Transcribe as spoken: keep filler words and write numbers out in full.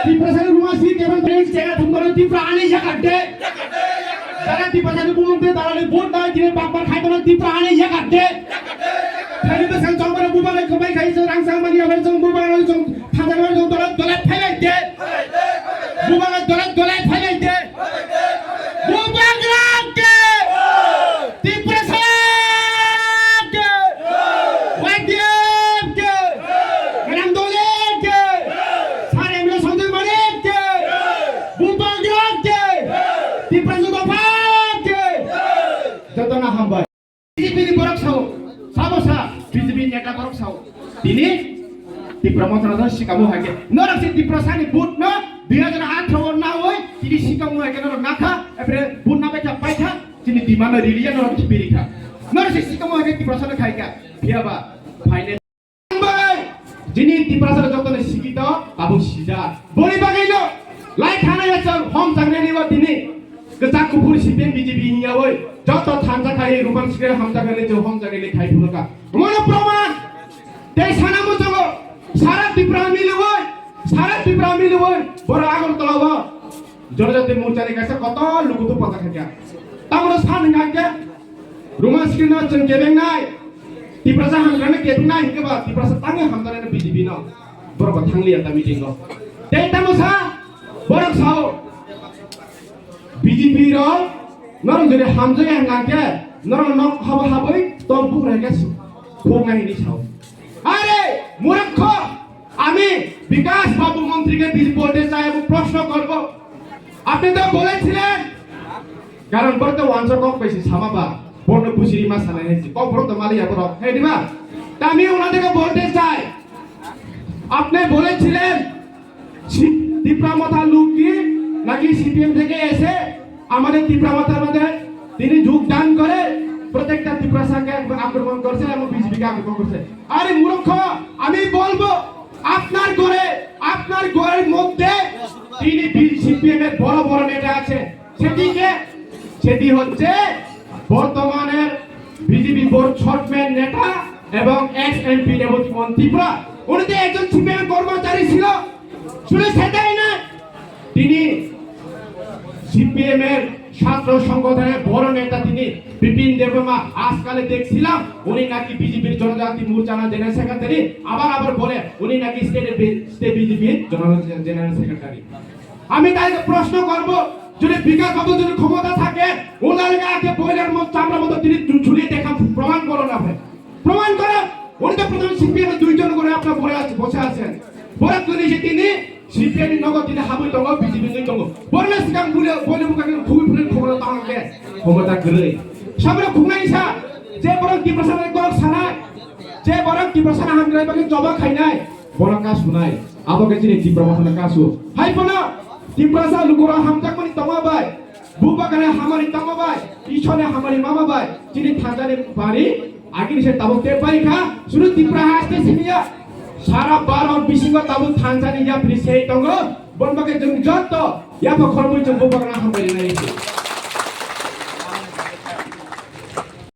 Tiprasani ruma si kebang kebang chega thumbar Tipra ani yakarde. Jara Tiprasani bumung te dalali vote dai kine bakbar khai kono Tipra ani yakarde. Khali be sang chong bare buba le khambai khai se rang sang mani abai chong buba le chong thajar le chong dolat dolat phailai de. Buba le dolat dolat phailai de. Bubagra ke! Tiprasa ke! Y T F ke! Madam Dole ke! Sir M L A Sanjay Manik ke! Bubagra ke! Tiprasa Dopha ke! Jotono hambai. B J P ni borok sao, sabo sa, B J P neta borok sao. Tini Tipra Motha no sikamo hai khe. Norok se Tiprasa ni vote no dui hajar atharo o nawi, tini sikamo hai khe norok nakha, epre vote na baikha, paikha, tini demand no riliya norok khe birikha. Norok se sikamo hai khe Tiprasa no khaikha. Phiya ba, phaine Bai, jini Tiprasa joto ni sikito, tabuk sida. Boni bagwi no, lai khana ya chang hom chang ni wa tini. Kwchak kuphur C P M B J P hinya oi, joto thansa khai rupan sikre hamjak ni jo hom chang ni khai phuru ka. Mono proman, tei sana mo jogo, sara Tipra mili oi, sara Tipra mili oi, boro Agartala o. Jonojati Morcha ni kaisa kotor lukutu pata khaikha. Tamoni san hwnkha khe, Roman screen no chwng kebengnai, Tiprasa hamjaknai kebengnai hwnkhe ba Tiprasa tangwi hamjaknai no B J P no. Borok bo thangliya ta meeting o. Tei tamo sa, borok sao, B J P rok norok jodi hamjakya hwnkha khe, norok nok habo habwi tok buk rwkhe khoknai hinwi sao. Are, murakho! আমি বিকাশ বাবু মন্ত্রীকে বি-, বলতে চাই এবং প্রশ্ন করব, আপনি তো বলেছিলেন, কারণ বলতে ওয়ানসা কম বেশি সামাবা, বর্ণ বুঝিরি মা সানা হেসি, কম বড় তো মালিয়া বড়, হে দিবা? তা আমি ওনাদেরকে বলতে চাই, আপনি বলেছিলেন, সি-, তিপ্রা মথা লোক কি নাকি সিপিএম থেকে এসে আমাদের তিপ্রা মথার মধ্যে তিনি যোগদান করে প্রত্যেকটা তিপ্রাসাকে আক্রমণ করছে এবং বিজেপিকে আক্রমণ করছে। আরে মূর্খ, আমি বলবো, আপনার ঘরে, আপনার ঘরের মধ্যে তিনি বি-, সিপিএম এর বড় বড় নেতা আছে। সেটি কে? সেটি হচ্ছে বর্তমানের বিজেপি বোর্ড চেয়ারম্যান নেতা এবং এক্স এমপি রেবতী মোহন ত্রিপুরা। উনি তো একজন সিপিএম কর্মচারী ছিল, শুধু সেটাই না, তিনি সিপিএম এর ছাত্র সংগঠনের বড় নেতা তিনি বিপিন দেববর্মা। আজকালে দেখছিলাম উনি নাকি বিজেপির জনজাতি মোর্চা না জেনারেল সেক্রেটারি, আবার আবার বলে উনি নাকি স্টেট বি-, স্টেট বিজেপির জেনারেল, জেনারেল সেক্রেটারি। আমি তাইকে প্রশ্ন করব, যদি বিকাশ বাবু যদি ক্ষমতা থাকে, ওনার আগে বইলার মতো চামড়ার মতো তিনি ঝু-, ঝুলিয়ে দেখান, প্রমাণ করো না ভাই। প্রমাণ করো, উনি তো প্রথমে সিপিএম এর দুইজন করে আপনার পরে আছে, বসে আছেন। পরে তুই এসে তিনি সিপিএম এর নগদ তিনি হাবুই দঙ্গ, বিজেপি নই দঙ্গ। বললে সিকাম বুলে, বলে বুকে খুবই ফুলে খবর তাহলে ক্ষমতা গেলে। সামনে ঘুমাই সা, যে বরং কি প্রসাদ করে সানায়, যে বরং কি প্রসাদ হামগ্রাই বাকি জবা খাই নাই। Borok kasu nai, abo khe chini Tipra Mothano kasu. Hai phano Tiprasa lukurok hamjakmani tongma bai, bubagra hamani tongma bai, Ishorni hamani mama bai, chini thanjani bari agini se tabuk tei bai kha, suru Tipra haste simiya. Sara Bharat bisingo tabuk thanjani yapri sei tongo, bon bagwi chwng joto yapha khormui chwng bubagra hambai rinai.